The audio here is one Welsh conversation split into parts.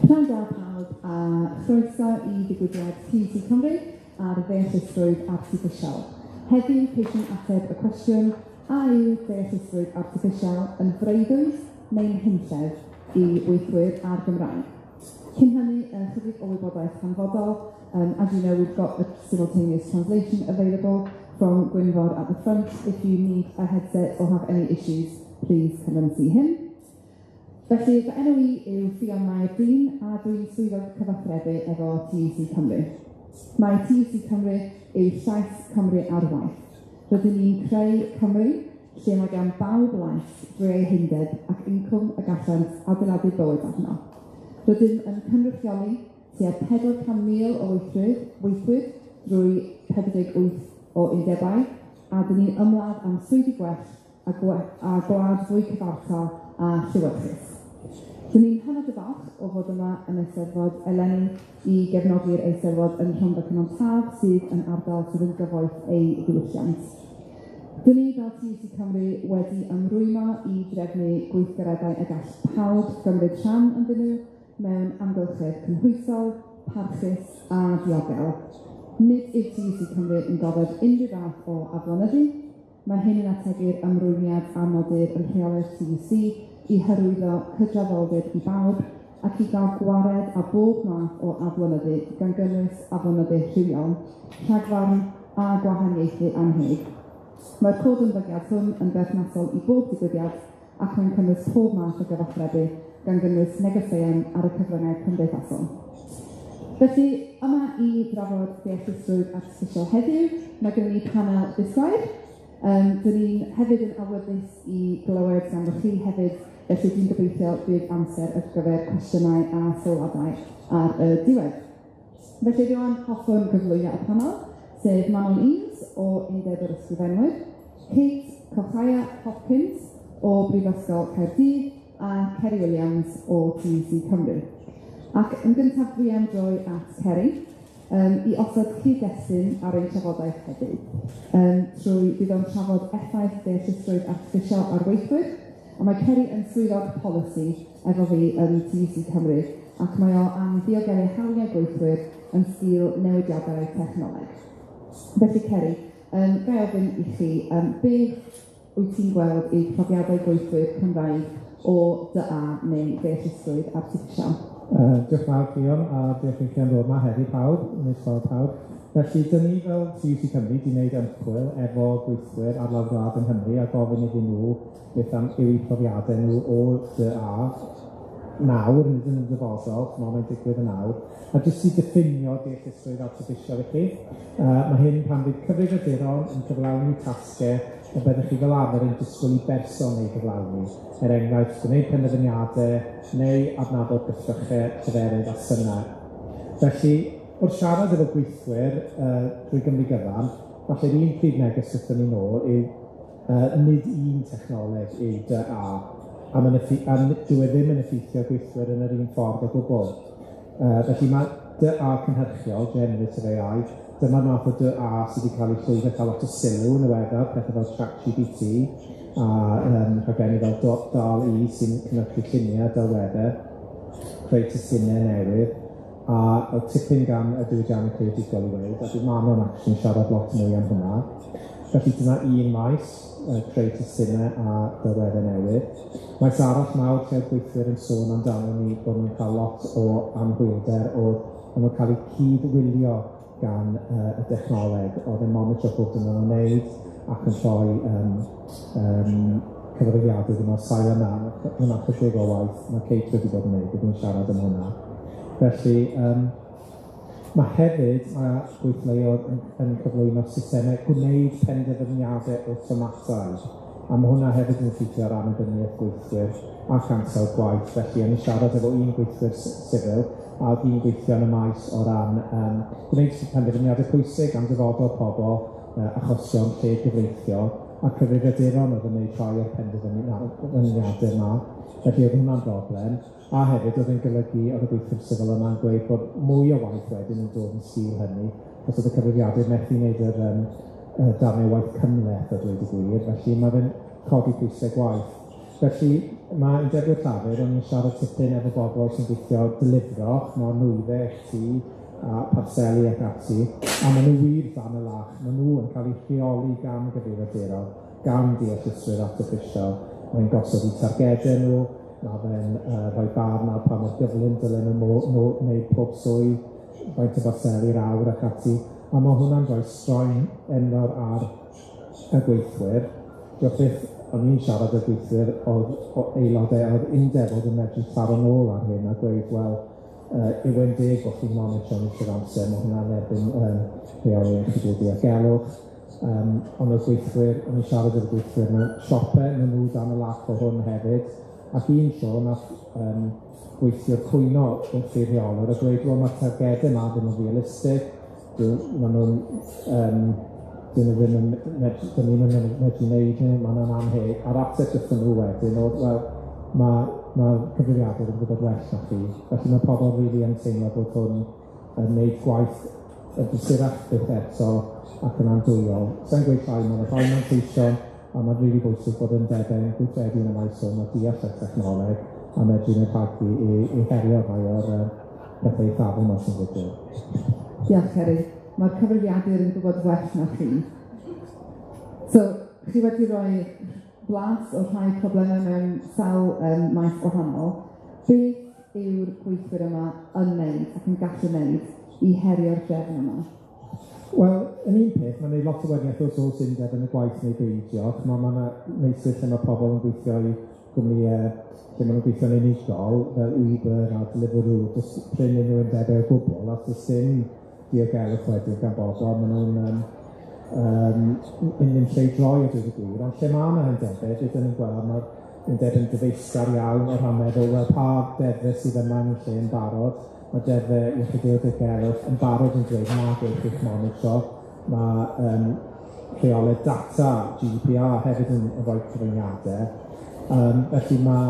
Pnawn da pawb a chroeso i ddigwyddiad TUC Cymru ar ddeallusrwydd artiffisial. Heddiw ceisiwn ateb y cwestiwn a yw deallusrwydd artiffisial yn freuddwyd neu'n hunllef i weithwyr a'r Gymraeg. Cyn hynny, ychydig o wybodaeth hanfodol. As you know, we've got a simultaneous translation available from Gwynfor at the front. If you need a headset or have any issues, please come and see him. Felly, fy enw i yw Ffion Mair Dean a dwi'n swyddog cyfathrebu efo TUC Cymru. Mae TUC Cymru yw llais Cymru ar waith. Rydyn ni'n creu Cymru lle mae gan bawb lais drwy eu hundeb ac incwm y gallant adeiladu bywyd arno. Rydym yn cynrychioli tua 400,000 o weithwyr drwy 48 o undebau, a dyn ni'n ymladd am swyddi gwell a gwlad fwy cyfartal a llewyrchus. Dyn ni'n hynod o falch o fod yma yn Eisteddfod eleni i gefnogi'r Eisteddfod yn Rhondda Cynon Taf, sydd yn ardal sydd yn gyfoeth ei ddiwylliant. Dyn ni fel TUC Cymru wedi ymrwymo i drefnu gweithgareddau y gall pawb gymryd rhan ynddyn nhw mewn amgylchedd cynhwysol, parchus a diogel. Nid yw TUC Cymru yn goddef unrhyw fath o aflonyddu. Mae hyn yn ategu'r ymrwymiad a nodir yn rheolau'r TUC i hyrwyddo cydraddoldeb i bawb ac i gael gwared â bob math o aflonyddu, gan gynnwys aflonyddu rhywiol, rhagfarn a gwahaniaethu annheg. Mae'r cod ymddygiad hwn yn berthnasol i bob digwyddiad ac mae'n cynnwys pob math o gyfathrebu, gan gynnwys negeseuon ar y cyfryngau cymdeithasol. Felly, yma i drafod deallusrwydd artiffisial heddiw, mae gennym ni panel disglair. Dyn ni'n hefyd yn awyddus i glywed ganddo chi hefyd, felly dwi'n gobeithio bydd amser ar gyfer cwestiynau a sylwadau ar y diwedd. Felly rŵan hoffwn gyflwyno y panel, sef Manon Eames o Undeb yr Ysgrifenwyr, Kate Cochaia Hopkins o Brifysgol Caerdydd a Ceri Williams o TUC Cymru. Ac yn gyntaf dwi am droi at Ceri i osod cyd-destun ar ein trafodaeth heddiw. Trwy bydd o'n trafod effaith deallusrwydd artiffisial ar weithwyr, a mae Ceri yn swyddog polisi efo fi yn TUC Cymru, ac mae o am ddiogelu hawliau gweithwyr yn sgil newidiadau technoleg. Felly Ceri, ga i ofyn i chi, beth wyt ti'n gweld yw profiadau gweithwyr Cymraeg o DA neu ddeallusrwydd artiffisial? Diolch yn fawr Ffion, a diolch i chi am ddod yma heddi pawb, neis gweld pawb. Felly, dyn ni fel TUC Cymru 'di wneud ymchwil efo gweithwyr ar lawr gwlad yng Nghymru a gofyn iddyn nhw beth am yw eu profiadau nhw o DA nawr, nid yn y dyfodol, ch'mo' mae'n digwydd yn awr, a jyst i diffinio deallusrwydd artiffisial i chi, ma' hyn pan fydd cyfrifiaduron yn cyflawni tasgau y byddwch chi fel arfer yn disgwyl i berson ei gyflawni, er enghraifft gwneud penderfyniadau neu adnabod gwrthrychau, lleferydd a synau. Felly, wrth siarad efo gweithwyr drwy Gymru gyfan, falle'r un prif neges wrthon ni nôl yw nid un technoleg yw DA, a ma'n a dyw e ddim yn effeithio gweithwyr yn yr un ffordd o gwbl. Felly mae DA cynhyrchiol, generative AI, dyma'r math o DA sydd wedi cael ei llwyddo cael lot o sylw yn y weddar, pethau fel ChatGPT a rhaglenni fel DALL-E sy'n cynhyrchu lluniau delweddau, creu testunau newydd, a oedd tipyn gan y diwydiannau creadigol i weud, a bydd Manon actually'n siarad lot mwy am hwnna. Felly dyna un maes, creu testunau a delweddau newydd. Maes arall mawr lle oedd gweithwyr yn sôn amdano ni bod nhw'n cael lot o anhwylder oedd o'n nhw'n cael eu cyd-wylio gan y dechnoleg, oedd yn monitro pob dim o'n nhw'n wneud ac yn rhoi cyfarwyddiadau iddyn nhw ar sail yna. Hwnna'n chydig o waith mae Kate wedi bod yn wneud, byddwn ni'n siarad am hwnna. Felly, mae hefyd, mae gweithleoedd yn cyflwyno systemau gwneud penderfyniadau awtomataidd, a mae hwnna hefyd yn effeithio ar annibyniaeth gweithwyr ac ansawdd gwaith. Felly, o'n i'n siarad efo un gweithwyr sifil, a oedd hi'n gweithio yn y maes o ran gwneud penderfyniadau pwysig am dyfodol pobl, achosion lle gyfreithiol, a cyfrifiaduron oedd yn gwneud rhai o'r penderfyniadau yma. Felly oedd hwnna'n broblem. A hefyd oedd yn golygu, oedd y gweithwyr sifil yma'n gweud bod mwy o waith wedyn yn dod yn sgil hynny, achos oedd y cyfrifiadur methu wneud yr darnau waith cymhleth a dweud y gwir, felly mae fe'n codi pwysau gwaith. Felly, mae undebwyr llafur, o'n i'n siarad tipyn efo bobl sy'n gweithio delifro, ch'mo' nwyddau i'ch tŷ, a parseli ac ati, a maen nhw wir dan y lach, maen nhw yn cael eu rheoli gan gyfrifiaduron, gan deallusrwydd artiffisial, mae'n gosod 'u targede nhw, ma' fe'n rhoi barn ar pa mor gyflym dylen nhw wneud pob swydd, faint o barseli'r awr ac ati, a ma' hwnna'n rhoi straen enfawr ar y gweithwyr. Diolch byth, o'n i'n siarad â gweithwyr o'dd o aelodau o'r undeb o'dd yn medru taro nôl ar hyn a gweud, wel, yw e'n deg bod chi'n monitro ni trwy'r amser, ma' hwnna'n erbyn rheoli iechyd a diogelwch. Ond o'dd gweithwyr, o'n i'n siarad efo gweithwyr mewn siope, ma' nhw dan y lach o hwn hefyd, ac un tro nath gweithiwr cwyno wrth ei rheolwr a dweud, wel, ma'r targede 'ma ddim yn realistig, ma' nhw'n dyn nhw ddim yn medru, dyn ni ddim yn medru wneud nhw, ma' hwnna'n annheg. A'r ateb gyda nhw wedyn oedd, wel, ma' cyfrifiadur yn gwybod well na chi. Felly ma' pobl rili yn teimlo bod hwn yn wneud gwaith y brysurach byth eto ac yn andwyol. Sa i'n gweud llai, ma' 'na rhai manteision, a ma'n rili bwysig bod undebau yn gweithredu yn y maes hwn a deall y technoleg a medru mynd rhagddi i herio rhai o'r pethau eithafol 'ma sy'n digwydd. Diolch, Ceri. Mae'r cyfrifiadur yn gwybod well na chi. So, chi wedi rhoi blas o rhai problemau mewn sawl maes gwahanol. Beth yw'r gweithwyr yma yn wneud ac yn gallu wneud i herio'r drefn yma? Wel, yn un peth, mae'n neud lot o wahaniaeth os oes undeb yn y gwaith neu beidio. Ch'mo', ma' 'na meysydd lle ma' pobl yn gweithio i gwmnïe lle ma' nw'n gweithio'n unigol, fel Uber a Deliveroo, do's prin unrhyw undebau o gwbl, a do's dim diogelwch wedyn gan bobl, ma' nw'n yn lle i droi a dweud y gwir, ond lle ma' 'na undebau, be 'dan ni'n gweld, ma'r undeb yn gyfeillgar iawn o ran meddwl, wel, pa deddfe sydd yma yn y lle yn barod, ma' deddfe iechyd a diogelwch yn barod yn dweud na gewch chi'ch monitro, ma' rheole data GDPR hefyd yn rhoi cyfyngiade, felly ma'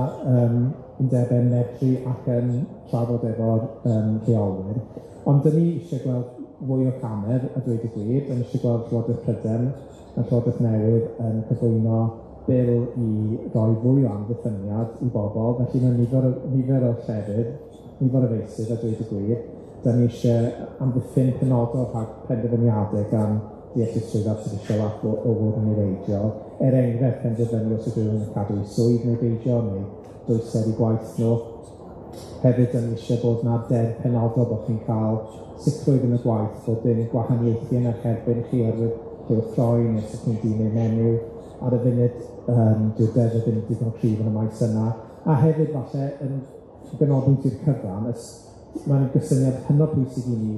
undebau'n medru ac yn trafod efo'r rheolwyr. Ond 'dyn ni isie gweld fwy o camau, a dweud y gwir, 'dyn ni isie gweld Llywodraeth Prydain a Llywodraeth newydd yn cyflwyno bil i roi fwy o amddiffyniad i bobl, felly mewn nifer o llefydd, nifer o feysydd, a dweud y gwir, 'dyn ni isie amddiffyn penodol rhag penderfyniadau gan deallusrwydd artiffisial ac o fod yn niweidiol, er enghraifft penderfynu os ydyn nhw'n cadw eu swydd neu beidio, neu dwysedd eu gwaith nhw. Hefyd, 'dyn ni isie bod 'na deddf penodol bod chi'n cael sicrwydd yn y gwaith bod dim gwahaniaethu yn eich erbyn chi oherwydd lliw croen neu sut chi'n dyn neu menyw. Ar y funud, dyw'r deddf ddim digon cryf yn y maes yna. A hefyd, falle, yn ganolbwynt i'r cyfan, mae'n gysyniad hynod bwysig i ni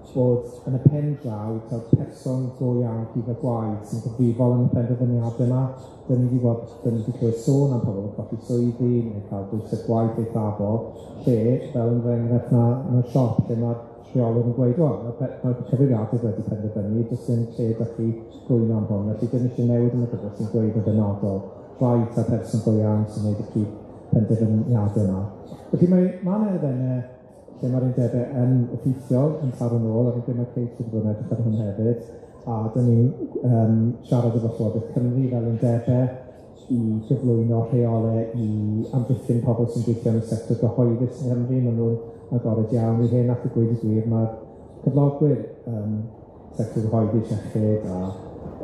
bod yn y pen draw, taw person go iawn sydd â gwaed sy'n gyfrifol am y penderfyniadau yma. Dyn ni wedi gweld, dyn ni wedi clywed sôn am pobl yn colli swyddi neu cael dwysedd gwaith eithafol, lle, fel yn fy enghraifft mewn siop, lle mae'r rheolwr yn gweud, o, mae'r cyfrifiadur wedi penderfynu, does dim lle 'da chi gwyno am hwn. Felly, dyn ni eisiau newid yn y gyfraith sy'n gweud yn benodol, rhaid taw person go iawn sy'n gwneud y prif penderfyniadau yma. Felly, ma' 'na elfennau lle mae'r undebau yn effeithiol, yn taro nôl, a fi'n credu mae Kate wedi bod yn edrych ar hwn hefyd, a dyn ni'n siarad efo Llywodraeth Cymru fel undebau i gyflwyno rheolau i amddiffyn pobl sy'n gweithio yn y sector gyhoeddus yng Nghymru. Maen nhw'n agored iawn i hyn, ac i gweud y gwir, mae'r cyflogwyr sector gyhoeddus, iechyd a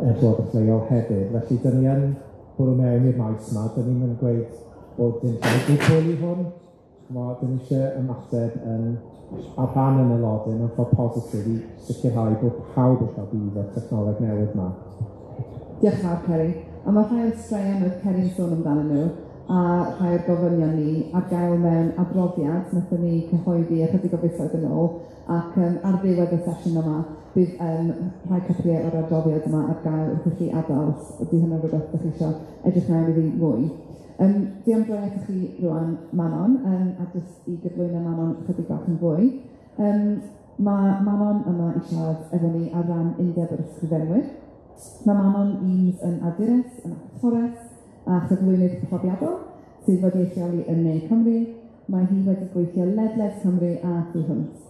Llywodraeth leol hefyd. Felly, dyn ni yn bwrw mewn i'r maes yma, dyn ni'n mynd gweud bod dim rhaid i hwn. Ch'mo', dyn ni isie ymateb yn ar rhan yn aelodau mewn ffordd positif i sicrhau bod pawb yn cael budd o'r technoleg newydd 'ma. Diolch yn fawr, Ceri. A ma' rhai o'r straeon oedd Ceri'n sôn amdanyn nhw a rhai o'r gofynion ni ar gael mewn adroddiad wnaethon ni cyhoeddi ychydig o fisoedd yn ôl, ac ar ddiwedd y sesiwn yma bydd rhai copïau o'r adroddiad yma ar gael wrth i chi adael, os ydy hynny'n rhywbeth ydych chi isio edrych mewn iddi mwy. Dwi am droi atoch chi rŵan, Manon, a jyst i gyflwyno Manon chydig bach yn fwy. Ma' Manon yma i siarad efo ni ar ran Undeb yr Ysgrifenwyr. Mae Manon Eames yn awdures, yn actores a chyflwynydd profiadol sydd wedi ei lleoli yn Ne Cymru. Mae hi wedi gweithio ledled Cymru a thu hwnt,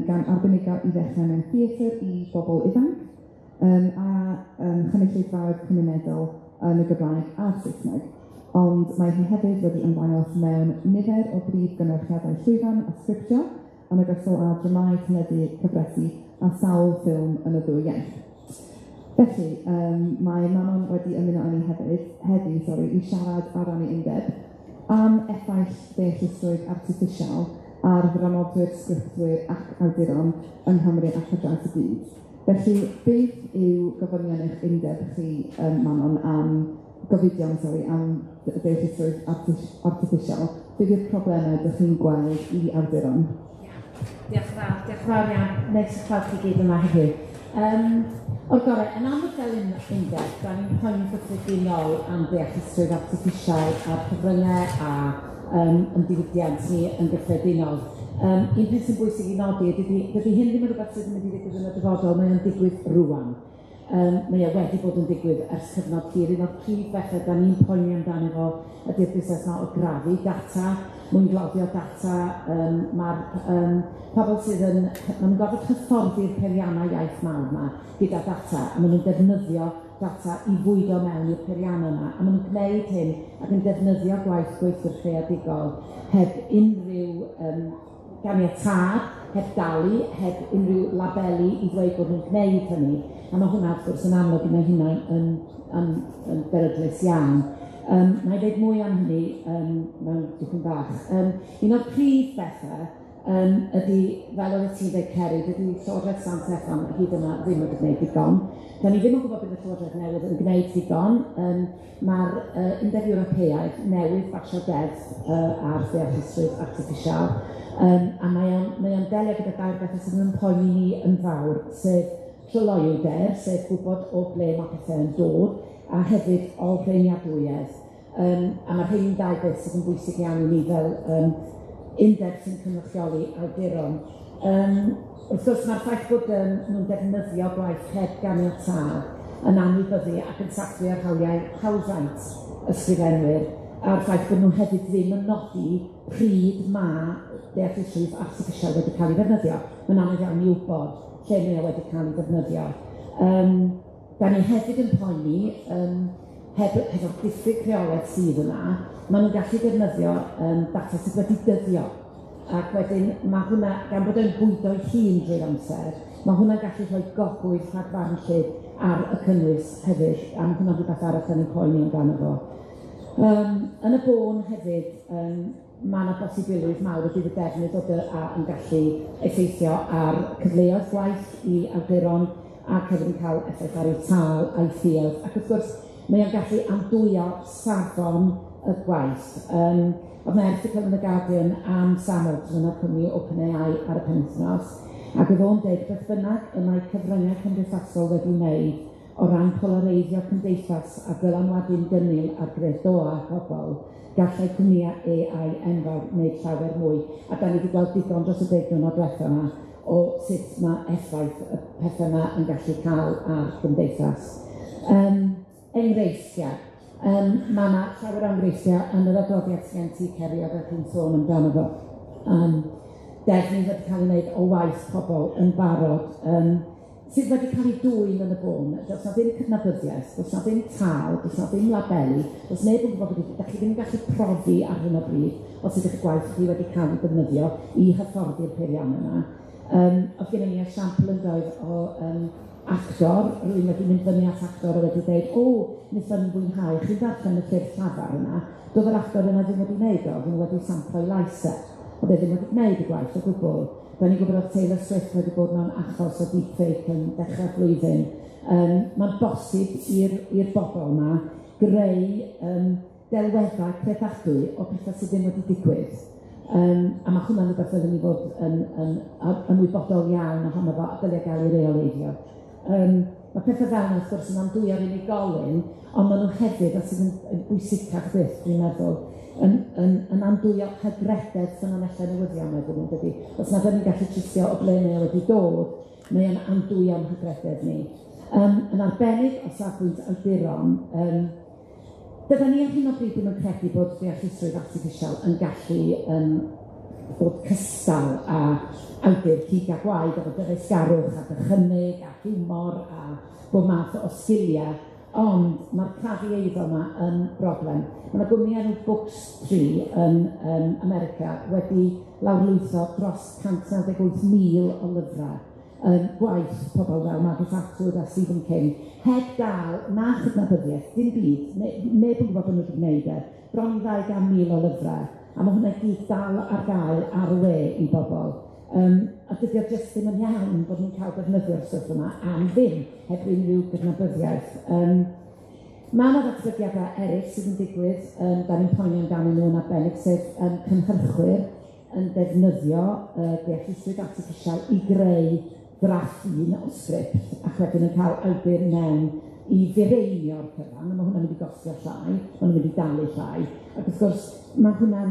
gan arbenigo i ddechrau mewn theatr i bobl ifanc, a chynulleidfaoedd cymunedol yn y Gymraeg a'r Saesneg. Ond mae hi hefyd wedi ymddangos mewn nifer o brif gynyrchiadau llwyfan a sgriptio, yn ogystal â dramâu teledu, cyfresi a sawl ffilm yn y ddwy iaith. Felly, mae Manon wedi ymuno â ni hefyd, heddiw, sori, i siarad ar ran ei undeb am effaith deallusrwydd artiffisial ar ddramodwyr, sgriptwyr ac awduron yng Nghymru ac ar draws y byd. Felly, beth yw gofynion eich undeb chi, Manon, am gofidion, sori, am deallusrwydd artiffisial? Beth yw'r problemau ydych chi'n gweld i awduron? Diolch yn fawr, diolch yn fawr iawn. Neis i gweld chi gyd yma heddiw. O'r gorau, yn amlwg fel undeb, da ni'n poeni'n gyffredinol am deallusrwydd artiffisial a'r cyfryngau a yn diwydiant ni yn gyffredinol. Un peth sy'n bwysig i nodi ydy, dydy hyn ddim yn rhywbeth sydd yn mynd i ddigwydd yn y dyfodol, mae o'n digwydd rŵan. Mae o wedi bod yn digwydd ers cyfnod hir. Un o'r prif bethau da ni'n poeni amdano fo ydy'r busnes 'ma o grafu data, mwyngloddio data. Ma'r pobl sydd yn, maen nhw'n gorfod hyfforddi'r peiriannau iaith mawr 'ma gyda data, a maen nhw'n defnyddio data i fwydo mewn i'r peiriannau yma, a maen nhw'n gwneud hyn ac yn defnyddio gwaith gweithwyr creadigol heb unrhyw ganiatâd, heb dalu, heb unrhyw labelu i ddweud bod nhw'n gwneud hynny. A mae hwnna, wrth gwrs, yn amlwg yn ei hunain yn beryglus iawn. Na i ddeud mwy am hynny mewn dipyn bach. Un o'r prif bethau ydy, fel oedd ti'n dweud, Ceri, dydy Llywodraeth San Steffan hyd yma ddim wedi gwneud digon. Da ni ddim yn gwybod bydd y Llywodraeth newydd yn gwneud digon. Mae'r Undeb Ewropeaidd newydd basio deddf ar ddeallusrwydd artiffisial, a mae o'n delio gyda dau bethau sydd yn poeni ni yn fawr, sef tryloywder, sef gwybod o ble mae pethau yn dod, a hefyd olrheiniadwyedd. A mae rheini'n dau beth sydd yn bwysig iawn i ni fel undeb sy'n cynrychioli awduron. Wrth gwrs, mae'r ffaith bod nhw'n defnyddio gwaith heb ganiatâd yn anwybyddu ac yn sathru ar hawliau hawlfraint ysgrifenwyr, a'r ffaith bod nhw hefyd ddim yn nodi pryd mae deallusrwydd artiffisial wedi cael ei ddefnyddio. Mae'n anodd iawn i wybod lle mae o wedi cael ei ddefnyddio. Da ni hefyd yn poeni, hefo'r diffyg rheolaeth sydd yna, maen nhw'n gallu defnyddio data sydd wedi dyddio. Ac wedyn mae hwnna, gan bod o'n bwydo'i hun drwy'r amser, mae hwnna'n gallu rhoi gogwydd rhagfarnllyd ar y cynnwys hefyd, a mae hwnna'n rhywbeth arall da ni'n poeni amdano fo. Yn y bôn hefyd, mae yna bosibilrwydd mawr y bydd y defnydd o DA yn gallu effeithio ar cyfleoedd gwaith i awduron ac hefyd yn cael effaith ar eu tâl a'i ffioedd. Ac wrth gwrs, mae o'n gallu andwyo safon y gwaith. Oedd 'na erthygl yn y Guardian am Sam Altman o'r cwmni OpenAI ar y penwythnos, ac oedd o'n deud beth bynnag y mae cyfryngau cymdeithasol wedi wneud o ran polareiddio cymdeithas a dylanwadu'n gynnil ar gredoau pobl, gallai cwmnïau AI enfawr wneud llawer mwy. A da ni wedi gweld digon dros y 10 mlynedd diwetha yma o sut mae effaith y pethau yma yn gallu cael ar gymdeithas. Enghreifftiau. Mae yna llawer o enghreifftiau yn yr adroddiad sgen ti, Ceri, oeddech chi'n sôn amdano fo. Defnydd wedi cael ei wneud o waith pobl yn barod, sydd wedi cael ei dwyn yn y bôn. Does na ddim cydnabyddiaeth, does na ddim tâl, does na ddim labelu, does neb yn gwybod beth, da chi ddim yn gallu profi ar hyn o bryd os ydych gwaith chi wedi cael ei ddefnyddio i hyfforddi'r peiriannau yma. Oedd gennym ni esiampl yn doedd o actor, rywun wedi mynd fyny at actor a wedi dweud, o, wnaethon ni fwynhau, chi'n darllen y llyfr llafar yna, doedd yr actor yna ddim wedi wneud o, oedd nhw wedi samplo'i lais e, oedd e ddim wedi gwneud y gwaith o gwbl. Da ni'n gwybod oedd Taylor Swift wedi bod mewn achos o deepfake yn dechrau'r flwyddyn. Mae'n bosib i'r bobl yma greu delweddau credadwy o pethau sydd ddim wedi digwydd. A mae hwnna'n rhywbeth ddylen ni fod yn ymwybodol iawn ohono fo a dylai gael ei reoleiddio. Mae pethau fel yna, wrth gwrs, yn andwyo'r unigolyn, ond maen nhw hefyd, a sydd yn bwysicach byth, dwi'n meddwl, yn andwyo hygrededd ffynonellau newyddion, meddwl nhw'n dydi. Os nad ydyn ni'n gallu trystio o ble mae o wedi dod, mae o'n andwyo'n hygrededd ni. Yn arbennig o safbwynt awduron, dydan ni ar hyn o bryd ddim yn credu bod deallusrwydd artiffisial yn gallu bod cystal â awdur cig a gwaed efo dyfeisgarwch a dychymyg a hiwmor a bob math o sgiliau. Ond mae'r crafu eiddo yma yn broblem. Mae yna gwmni enw Books3 yn America wedi lawrlwytho dros 198,000 o lyfrau yn gwaith pobl fel Margaret Atwood a Stephen King, heb gael na chydnabyddiaeth, dim byd, neb yn gwybod bod nhw wedi gwneud e, bron i 200,000 o lyfrau, a mae hwnna i gyd dal ar gael ar y we i bobl. A dydy o jyst ddim yn iawn bod nhw'n cael defnyddio'r stwff yma am ddim, heb unrhyw gydnabyddiaeth. Mae yna ddatblygiadau eraill sydd yn digwydd, da ni'n poeni amdanyn nhw yn arbennig, sef cynhyrchwyr yn defnyddio deallusrwydd artiffisial i greu drafft un o sgript, ac wedyn yn cael awdur mewn i fireinio'r cyfan, a mae hwnna'n mynd i gostio llai, maen nhw'n mynd i dalu llai, ac wrth gwrs mae hwnna'n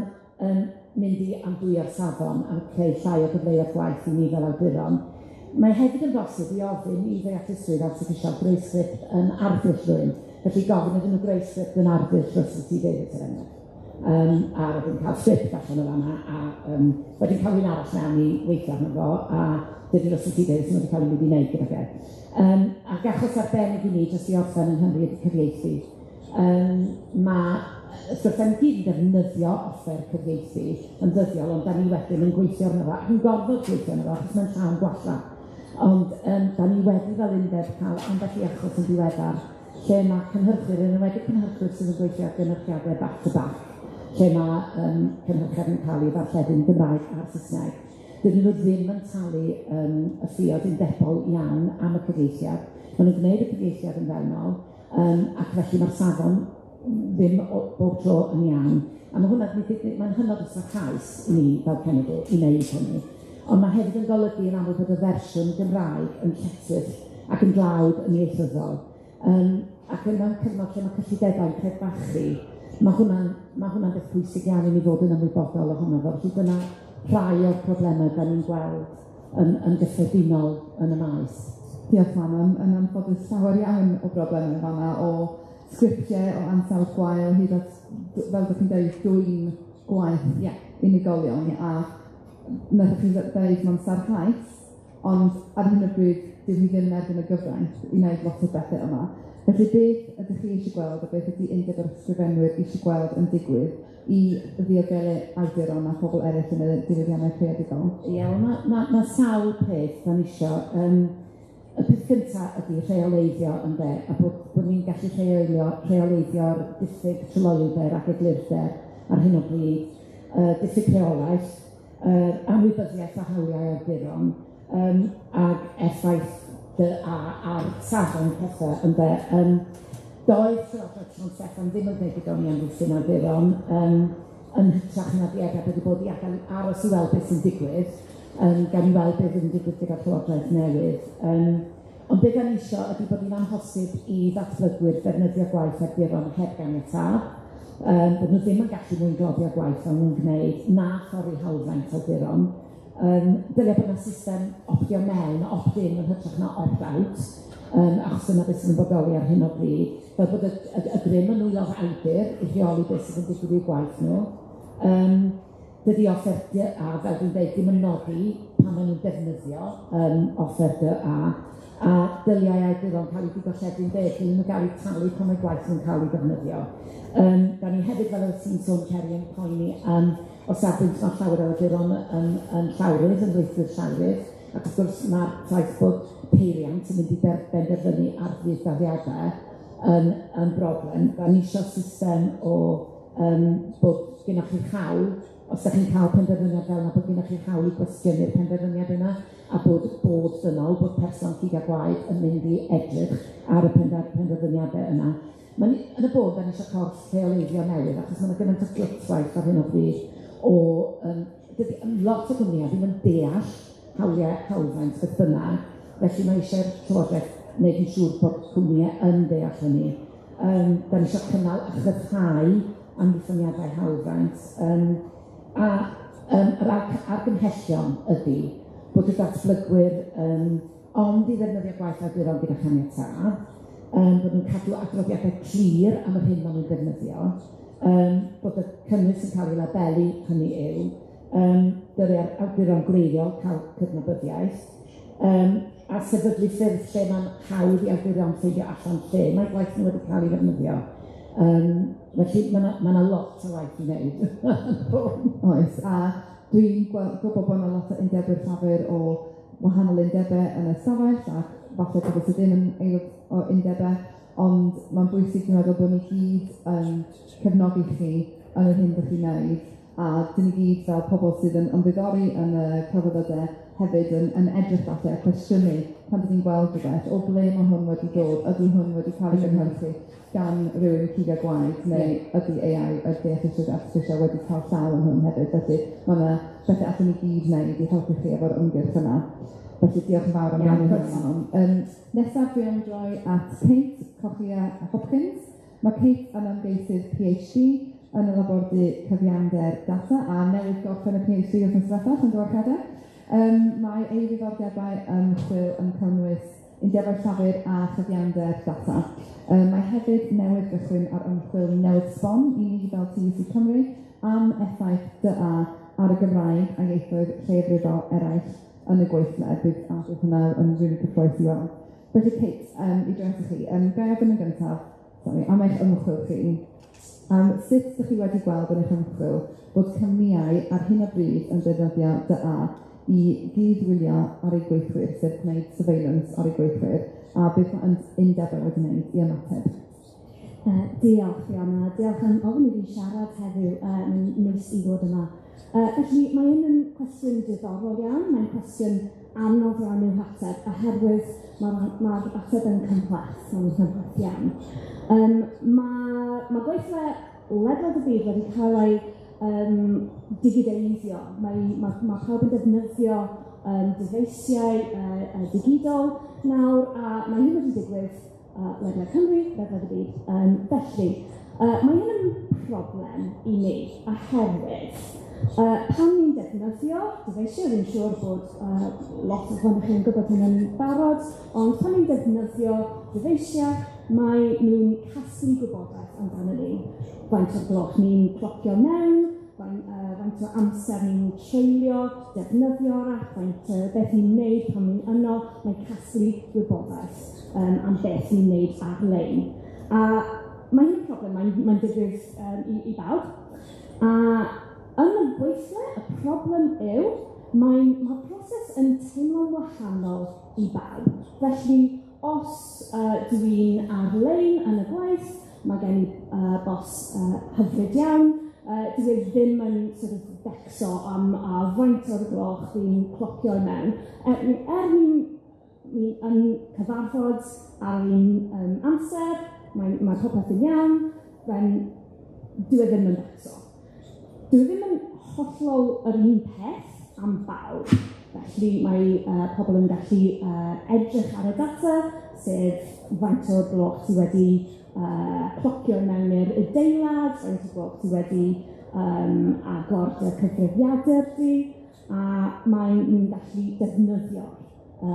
mynd i andwyo'r safon a creu llai o gyfleoedd gwaith i ni fel awduron. Mae hefyd yn bosib i ofyn i ddeallusrwydd artiffisial greu sgript yn arddull rhywun, felly gofyn iddyn nhw greu sgript yn arddull Russell T Davies er enghraifft. A wedyn cael sgript allan o fan'na, a wedyn cael un arall mewn i weithio arno fo, a dydy Russell T Davies ddim wedi cael ei mynd i wneud gydag e. Ac achos arbennig i ni, jyst i orffen yng Nghymru ydy cyfieithu. Ma' wrth gwrs, da ni gyd yn defnyddio offer cyfieithu yn ddyddiol, ond da ni wedyn yn gweithio arno fo, ac yn gorfod gweithio arno fo, achos mae'n llawn gwalla. Ond da ni wedi fel undeb cael ambell i achos yn ddiweddar, lle mae cynhyrchwyr, yn enwedig cynhyrchwyr sydd yn gweithio ar gynhyrchiadau back to back, lle mae cynhyrchiad yn cael ei ddarlledu'n Gymraeg a'r Saesneg. Dydyn nhw ddim yn talu y ffioedd undebol iawn am y cyfieithiad. Maen nhw'n gwneud y cyfieithiad yn fewnol, ac felly mae'r safon ddim bob tro yn iawn. A mae hwnna, mae'n hynod o sarhaus i ni fel cenedl i wneud hynny. Ond mae hefyd yn golygu yn amlwg bod y fersiwn Gymraeg yn lletchwith ac yn dlawd yn ieithyddol. Ac yn mewn cyfnod lle mae cyllidebau'n crebachu, mae hwnna'n beth pwysig iawn i ni fod yn ymwybodol ohono fo. Felly dyna rhai o'r problemau da ni'n gweld yn gyffredinol yn y maes. Diolch, Manon. Yn anffodus, llawer iawn o broblemau fan'na, o sgriptiau o ansawdd gwael, hyd at, fel ydych chi'n dweud, dwyn gwaith unigolion. A wnaethoch chi ddeud mae'n sarhaus, ond ar hyn o bryd, dyw hi ddim yn erbyn y gyfraith i wneud lot o bethau yma. Felly beth ydych chi eisiau gweld a beth ydy Undeb yr Ysgrifenwyr eisiau gweld yn digwydd i ddiogelu awduron a phobl eraill yn y diwydiannau creadigol? Ie, wel, ma' sawl peth da ni isio. Y peth gynta ydy rheoleiddio ynde, a bod ni'n gallu rheoleiddio'r diffyg tryloywder ac eglurder ar hyn o bryd, diffyg rheolaeth, amwybyddiaeth a hawliau awduron, ag effaith ar safon pethau ynde. Doedd Llywodraeth San Steffan ddim yn gwneud digon i amddiffyn awduron, yn hytrach na dueddiad wedi bod i adael aros i weld beth sy'n digwydd, gan i weld beth sy'n digwydd gyda'r Llywodraeth newydd. Ond beth da ni isio ydy bod hi'n amhosib i ddatblygwyr defnyddio gwaith awduron heb ganiatâd, bod nhw ddim yn gallu mwyngloddio gwaith fel nhw'n gwneud, na thorri hawlfraint awduron. Dylia bod yna system optio mewn, opt-in yn hytrach na opt-out, achos dyna beth sydd yn bodoli ar hyn o bryd, fel bod y grym yn nwylo'r awdur i rheoli beth sydd yn digwydd i'w gwaith nhw. Dydy offer DA, fel dwi'n dweud, ddim yn nodi pan maen nhw'n defnyddio offer DA, a dyliau awduron cael eu digolledu'n deg, dylen nhw gael eu talu pan mae gwaith nhw'n cael ei defnyddio. Da ni hefyd, fel oedd ti'n sôn, Ceri, yn poeni o safbwynt mae llawer o awduron yn llawrydd, yn weithwyr llawrydd, ac wrth gwrs mae'r ffaith bod peiriant yn mynd i benderfynu ar fudd-daliadau yn broblem. Da ni isio system o bod gennych chi'r hawl, os ydych chi'n cael penderfyniad fel yna, bod gennych chi'r hawl i gwestiynu'r penderfyniad yna, a bod bod dynol, bod person cig a gwaed yn mynd i edrych ar y penderfyniadau yna. Yn y bôn, da ni eisiau corff rheoleiddio newydd, achos mae yna gymaint o glytwaith ar hyn o bryd o lot o gwmnïau ddim yn deall hawliau hawlfraint beth bynnag, felly mae eisiau'r Llywodraeth wneud yn siŵr bod cwmnïau yn deall hynny. Da ni eisiau cynnal a chryfhau amddiffyniadau hawlfraint, a yr argymhellion ydy bod y datblygwyr ond i ddefnyddio gwaith awduron gyda chaniatâd, bod nhw'n cadw adroddiadau clir am yr hyn maen nhw'n defnyddio, bod y cynnwys yn cael ei labelu, hynny yw, dyliau'r awduron gwreiddiol cael cydnabyddiaeth, A sefydlu ffyrdd lle mae'n hawdd i awduron ffeindio allan lle mae gwaith nhw wedi cael ei ddefnyddio. Felly ma' 'na lot o waith i wneud. Oes, a dwi'n gwybod bod 'na lot o undebwyr llafur o wahanol undebau yn y stafell, ac falle pobl sydd ddim yn aelod o undebau, ond mae'n bwysig dwi'n meddwl bod ni gyd yn cefnogi chi yn yr hyn 'dych chi'n wneud, a 'dyn ni gyd fel pobl sydd yn ymddiddori yn y celfyddydau hefyd yn edrych falle a cwestiynu pan 'dyn ni'n gweld rhywbeth, o ble mae hwn wedi dod, ydy hwn wedi cael ei gynhyrchu gan rywun cig a gwaed, neu ydy AI, y deallusrwydd artiffisial wedi cael llaw yn hwn hefyd. Felly ma' 'na bethe allwn ni gyd wneud i helpu chi efo'r ymgyrch yna. Felly diolch yn fawr am rannu hynny. Nesaf dwi am droi at Kate Cochia Hopkins. Mae Kate yn ymgeisydd PhD yn y labordy cyfiawnder data a newydd gorffen y PhD wythnos diwethaf, llongyfarchiadau. Mae ei ddiddordebau ymchwil yn cynnwys undebau llafur a chyfiawnder data. Mae hefyd newydd gychwyn ar ymchwil newydd sbon i ni fel TUC Cymru am effaith DA ar y Gymraeg a ieithoedd lleiafrifol eraill yn y gweithle. Bydd hwnna yn rili cyffrous i weld. Felly Kate, i droi atoch chi, ga i ofyn yn gyntaf, sorry, am eich ymchwil chi. Sut ydych chi wedi gweld yn eich ymchwil bod cwmnïau ar hyn o bryd yn defnyddio DA i gyd-wylio ar eu gweithwyr, sef gwneud surveillance ar eu gweithwyr, a beth mae undebau wedi wneud i ymateb? Diolch, Fiona. Diolch am ofyn i fi siarad heddiw. Mae'n neis i fod yma. Felly, mae hyn yn cwestiwn diddorol iawn. Mae'n cwestiwn anodd iawn i'w hateb, oherwydd mae'r ateb yn cymhleth, mae'n cymhleth iawn. Mae gweithle ledled y byd wedi cael ei digideiddio. Mae pawb yn defnyddio dyfeisiau digidol nawr, a mae hyn wedi digwydd ledled Cymru, ledled y byd. Felly, mae hyn yn problem i ni, oherwydd pan ni'n defnyddio dyfeisiau, fi'n siŵr bod lot ohonoch chi'n gwybod hyn yn barod, ond pan ni'n defnyddio dyfeisiau, mae nhw'n casglu gwybodaeth amdano ni. Faint o'r gloch ni'n clocio mewn, faint o amser ni'n treulio, defnyddio'r app, faint beth ni'n neud pan ni'n yno, mae'n casglu gwybodaeth am beth ni'n neud ar-lein. A mae hyn yn problem, mae'n digwydd i bawb. A yn y gweithle, y problem yw, mae'r proses yn teimlo'n wahanol i bawb. Felly, os dwi'n ar-lein yn y gwaith, mae gen i bos hyfryd iawn, dwi e ddim yn sort of becso am a faint o'r gloch fi'n clocio i mewn. Er ni yn cyfarfod ar un amser, mae popeth yn iawn, then dwi e ddim yn becso. Dwi e ddim yn hollol yr un peth am bawb. Felly mae pobl yn gallu edrych ar y data, sef faint o'r gloch sydd wedi clocio mewn i'r adeilad, faint o'r gloch sydd wedi agor dy cyfrifiadur di, a mae nhw'n gallu defnyddio'r y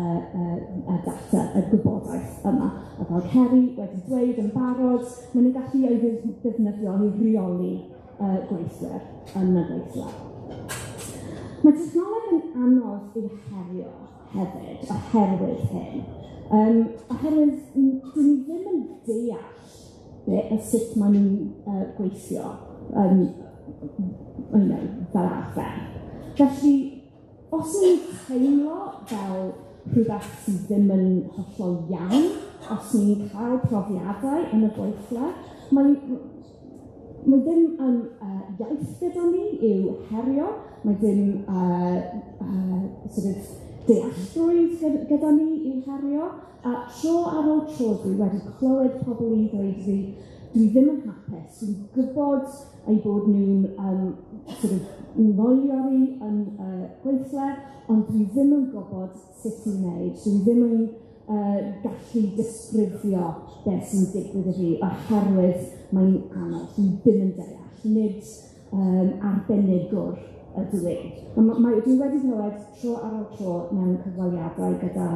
data, y gwybodaeth yma. A fel Ceri wedi dweud yn barod, maen nhw'n gallu ei ddefnyddio i reoli gweithwyr yn y gweithle. Mae technoleg yn anodd i'w herio hefyd, oherwydd hyn. Oherwydd dyn ni ddim yn deall sut maen nhw'n gweithio fel arfer. Felly, os ni'n teimlo fel rhywbeth sydd ddim yn hollol iawn, os ni'n cael profiadau yn y gweithle, mae ddim yn iaith gyda ni i'w herio, mae ddim sort of dealltrwydd gyda ni i'w herio, a tro ar ôl tro dwi wedi clywed pobl i ddweud fi, dwi ddim yn hapus, dwi'n gwybod eu bod nhw'n sort of moelio fi yn gweithle, ond dwi ddim yn gwybod sut i wneud, dwi ddim yn gallu disgrifio beth sy'n digwydd i fi, oherwydd mae'n anodd, dwi ddim yn deall, nid arbenigwr ydw i. Dwi wedi clywed tro ar ôl tro mewn cyfweliadau gyda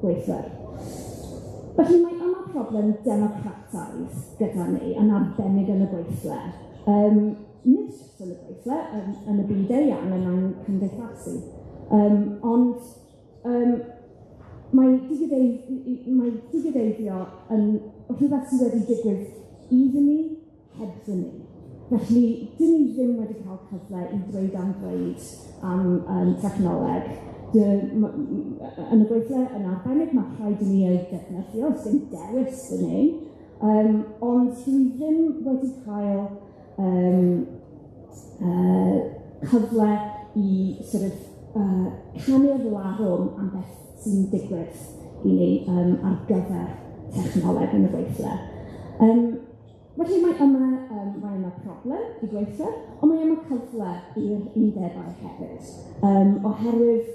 gweithwyr. Felly mae yma problem democrataidd gyda ni, yn arbennig yn y gweithle. Nid jyst yn y gweithle, yn y byd eang, yn ein cymdeithasu. Ond Mae digideiddio yn rhywbeth sydd wedi digwydd iddyn ni, hebddyn ni. Felly, dyn ni ddim wedi cael cyfle i dweud am dweud am technoleg. Yn y gweithle, yn arbennig, mae rhaid i ni ei defnyddio, dim dewis yn ni. Ond dwi ddim wedi cael cyfle i sort of, canu'r larwm am beth sy'n digwydd i ni ar gyfer technoleg yn y gweithle. Felly mae yma problem i gweithio, ond mae yma cyfle i'r undebau hefyd. Oherwydd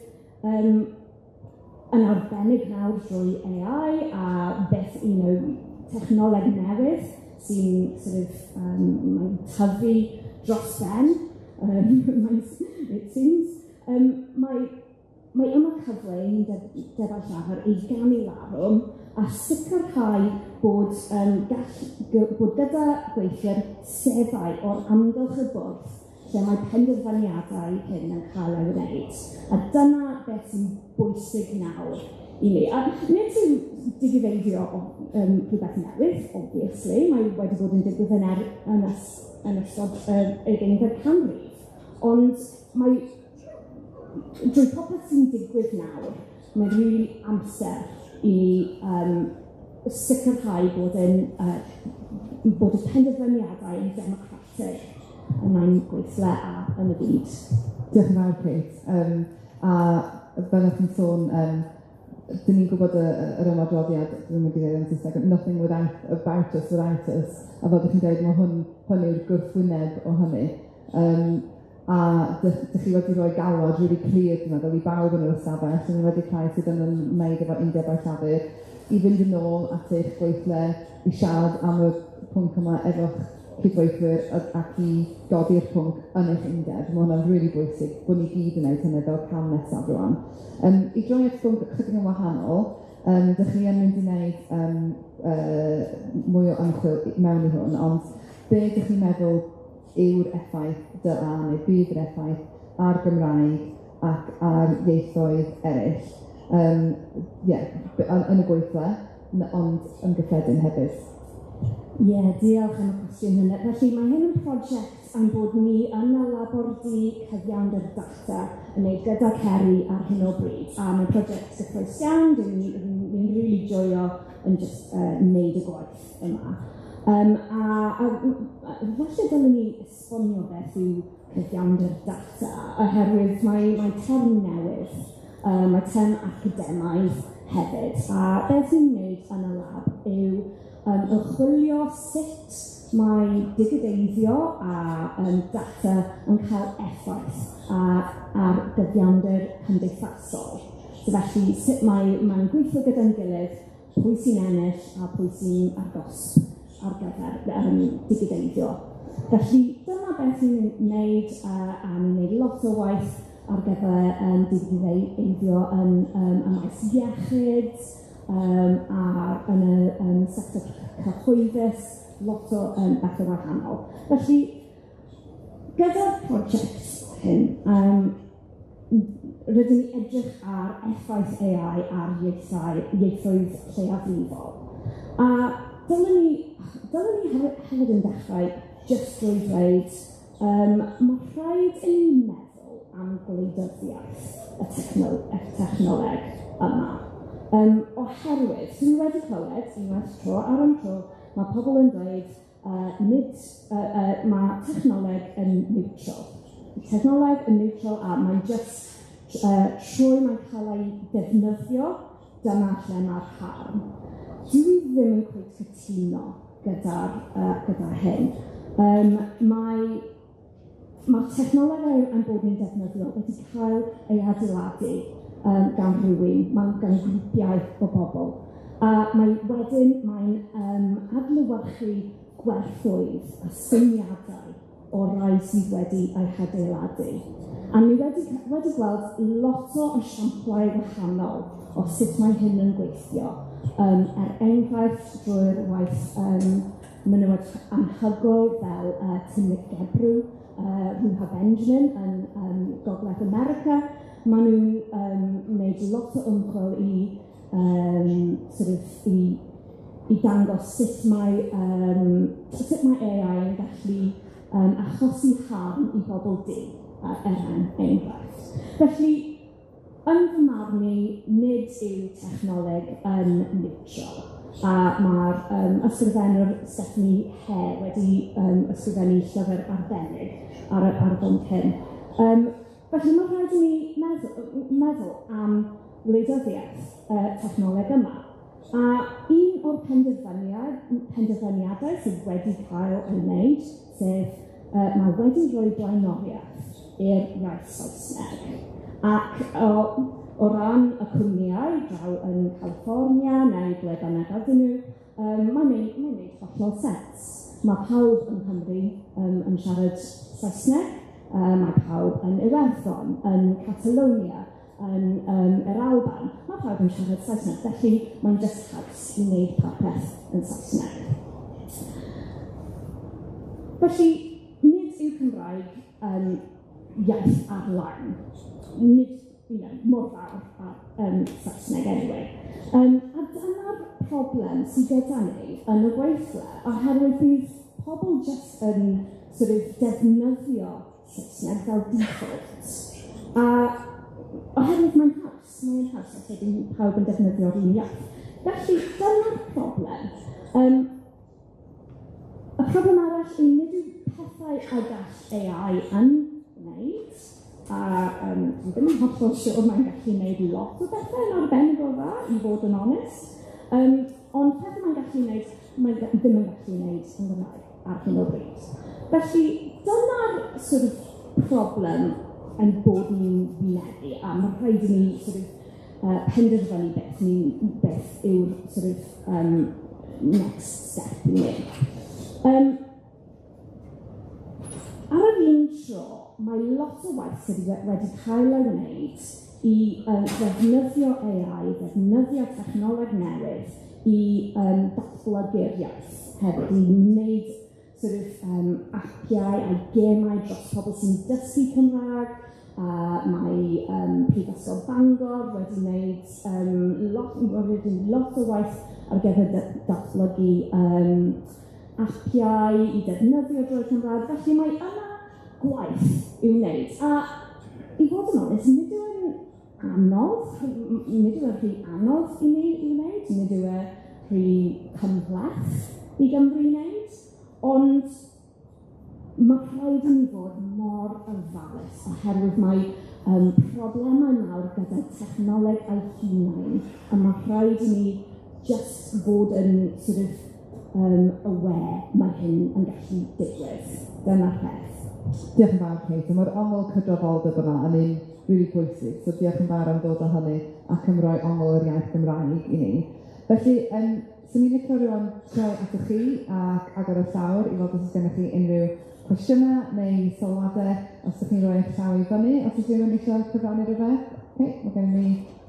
yn arbennig nawr drwy AI a beth, technoleg newydd sy'n sort of, mae'n tyfu dros ben, it seems. Mae yma cyfle i undebau llafur i ganu larwm a sicrhau bod, bod gyda gweithwyr seddau o'r amgylch y bwrdd lle mae penderfyniadau hyn yn cael ei wneud. A dyna beth sy'n bwysig nawr i ni. A nid yw digideiddio rhywbeth newydd, obviously, mae wedi bod yn digwydd yn ystod yr ugeinfed canrif. Ond mae drwy popeth sy'n digwydd nawr, mae'n rili amser i sicrhau bod bod y penderfyniadau yn democratig yn ein gweithle a yn y byd. Diolch yn fawr, Kate. A fel o'ch chi'n sôn, dyn ni'n gwybod yr ymadroddiad, dwi'n mynd i ddweud yn Saesneg, nothing without, about us without us. A fel ydych chi'n dweud, mae hwn yw'r gwrthwyneb o hynny. A dych chi wedi rhoi galwad really clir, dwi'n meddwl, i bawb yn yr ystafell, yn wedi cael sydd yn ymwneud efo undebau llafur, i fynd yn ôl at eich gweithle, i siarad am y pwnc yma efo'ch cydweithwyr ac i godi'r pwnc yn eich undeb. Mae hwnna'n really bwysig bod ni gyd yn gwneud hynny fel cam nesaf rwan. I droi at bwnc chydig yn wahanol, dych chi yn mynd i wneud mwy o ymchwil mewn i hwn, ond be dych chi'n meddwl yw'r effaith dyla neu bydd yr effaith ar Gymraeg ac ar ieithoedd eraill? Yn y gweithle, ond yn gyffredin hefyd. Ie, diolch am y cwestiwn hynny. Felly mae hyn yn prosiect ein bod ni yn y labordy cyfiawnder data yn ei gyda Ceri ar hyn o bryd. A mae'n prosiect gyffrous iawn, ni'n rili joio yn just wneud y gwaith yma. A falle dylwn ni esbonio beth yw cyfiawnder data, oherwydd mae term newydd, mae term academaidd hefyd. A beth ni'n wneud yn y lab yw ymchwilio sut mae digideiddio a data yn cael effaith ar gyfiawnder cymdeithasol. So felly, sut mae'n gweithio gyda'n gilydd, pwy sy'n ennill a pwy sy'n ar gosb ar gyfer digideiddio. Felly, dyma beth ni'n wneud, a ni'n wneud lot o waith ar gyfer digideiddio yn y maes iechyd, a yn y sector cyhoeddus, lot o bethau wahanol. Felly, gyda'r prosiect hyn, rydyn ni edrych ar effaith AI ar ieithoedd lleiafrifol. A dylwn ni hefyd yn dechrau jyst drwy dweud, mae rhaid i ni meddwl am gwleidyddiaeth y technoleg yma. Oherwydd, dwi wedi clywed unwaith tro ar ôl tro, mae pobl yn dweud mae technoleg yn neutral. Technoleg yn neutral a mae'n just trwy mae'n cael ei defnyddio, dyma lle mae'r harm. Dwi ddim yn cweit cytuno gyda hyn. Mae'r technoleg ein bod ni'n defnyddio wedi cael ei adeiladu gan rhywun, gan grwpiau o bobl. A mae wedyn mae'n adlewyrchu gwerthoedd a syniadau o rai sydd wedi eu hadeiladu. A ni wedi gweld lot o esiamplau wahanol o sut mae hyn yn gweithio. Er enghraifft, drwy'r waith menywod anhygoel fel Timnit Gebru, Ruha Benjamin yn Gogledd America. Maen nhw'n wneud lot o ymchwil i sort of i dangos sut mae AI yn gallu achosi harm i bobl du, er enghraifft. Felly, yn fy marn i, nid yw technoleg yn neutral, a mae'r ysgrifennwr Stephanie Hare wedi ysgrifennu llyfr arbennig ar y bwnc hyn. Felly mae rhaid i ni meddwl am wleidyddiaeth technoleg yma. A un o'r penderfyniadau sydd wedi cael ei wneud, sef mae wedi rhoi blaenoriaeth i'r iaith Saesneg. Ac o ran y cwmnïau draw yn California neu ble bynnag ydyn nhw, mae'n gwneud hollol sens. Mae pawb yng Nghymru yn siarad Saesneg, mae pawb yn Iwerddon, yn Catalonia, yn yr Alban. Mae pawb yn siarad Saesneg, felly mae'n just haws i wneud popeth yn Saesneg. Felly, nid yw Cymraeg yn iaith ar-lein. Nid, mor fawr a Saesneg anyway. A dyna'r problem sydd gyda ni yn y gweithle, oherwydd bydd pobl just yn sort of defnyddio Saesneg fel default. A oherwydd mae'n haws, felly pawb yn defnyddio'r un iaith. Felly, dyna'r problem. Y problem arall yw nid yw pethau a gall AI yn gwneud, a dwi ddim yn hollol siŵr mae'n gallu gwneud lot o bethau yn arbennig o dda, i fod yn onest. Ond pethau mae'n gallu gwneud, mae ddim yn gallu gwneud yn Gymraeg ar hyn o bryd. Felly, dyna'r sort of problem yn bod ni'n wynebu, a mae rhaid i ni sort of penderfynu beth yw'r sort of next step i ni. Ar yr un tro, mae lot o waith sydd wedi cael ei wneud i ddefnyddio AI, ddefnyddio technoleg newydd i datblygu'r iaith hefyd, i wneud sort of apiau a gemau dros pobl sy'n dysgu Cymraeg. Mae Prifysgol Bangor wedi wneud lot o waith ar gyfer datblygu apiau i defnyddio drwy'r Cymraeg. Felly mae yna gwaith i'w wneud. A i fod yn onest, nid yw'n anodd, nid yw e'n rhy anodd i ni i wneud, nid yw e rhy cymhleth i Gymru i wneud, ond mae rhaid i ni fod mor ofalus oherwydd mae problemau mawr gyda technoleg ei hunain, a mae rhaid i ni just fod yn sort of aware mae hyn yn gallu digwydd. Dyna'r peth. Diolch yn fawr, Kate. Mae'r ongl cydraddoldeb yna yn un rili bwysig, so diolch yn fawr am ddod â hynny ac am roi ongl yr iaith Gymraeg i ni. Felly, swn i'n licio rŵan troi atoch chi ac agor y llawr i weld os oes gennych chi unrhyw cwestiynau neu sylwadau, os ydych chi'n rhoi eich llaw i fyny, os oes rhywun eisiau cyfrannu rhywbeth. Okay, mae gen i,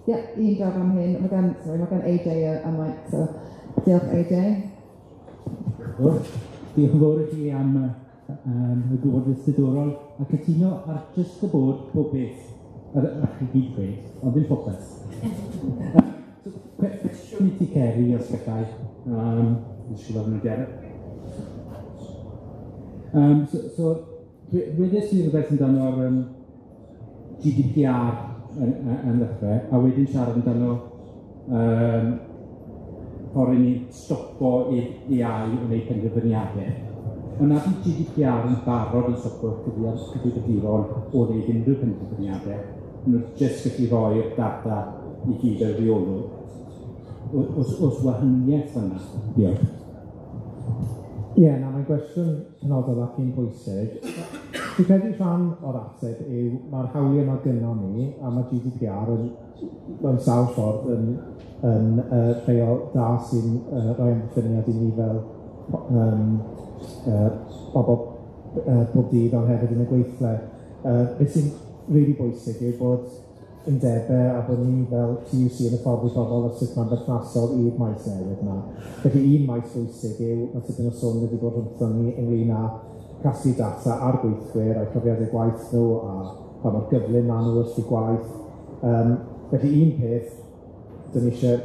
ie, un draw fan hyn, mae gen AJ y mic, so diolch AJ. Diolch yn fawr i chi am y gwybodaeth diddorol a cytuno ar jyst y bod pob beth a chi gyd gweud, ond ddim popeth. Cwestiwn i ti, Ceri, os gallai. Dwi'n siŵr fod yn So, wedes i rhywbeth amdano'r GDPR yn ddechrau, a wedyn siarad amdano ffordd i ni stopo AI yn ei penderfyniadau. Ond nad yw GDPR yn barod yn stopo cyfrifiaduron o wneud unrhyw penderfyniadau, maen nhw jyst gallu rhoi'r data i gyd ar reolwr. Oes wahaniaeth yna? Diolch. Ie, na, mae'n gwestiwn penodol ac un pwysig. Dwi'n credu rhan o'r ateb yw mae'r hawliau yma gynnon ni, a mae GDPR yn mewn sawl ffordd yn rheol da sy'n rhoi amddiffyniad i ni fel bobl pob dydd, ond hefyd yn y gweithle. Beth sy'n rili bwysig yw bod undebau a bod ni fel TUC yn hyfforddi pobl ar sut mae'n berthnasol i'r maes newydd yma. Felly un maes bwysig yw, mae tipyn o sôn wedi bod rhwngthon ni ynglyn â casglu data ar gweithwyr a'u profiadau gwaith nhw a pa mor gyflym maen nhw wrth eu gwaith. Felly un peth dyn ni eisiau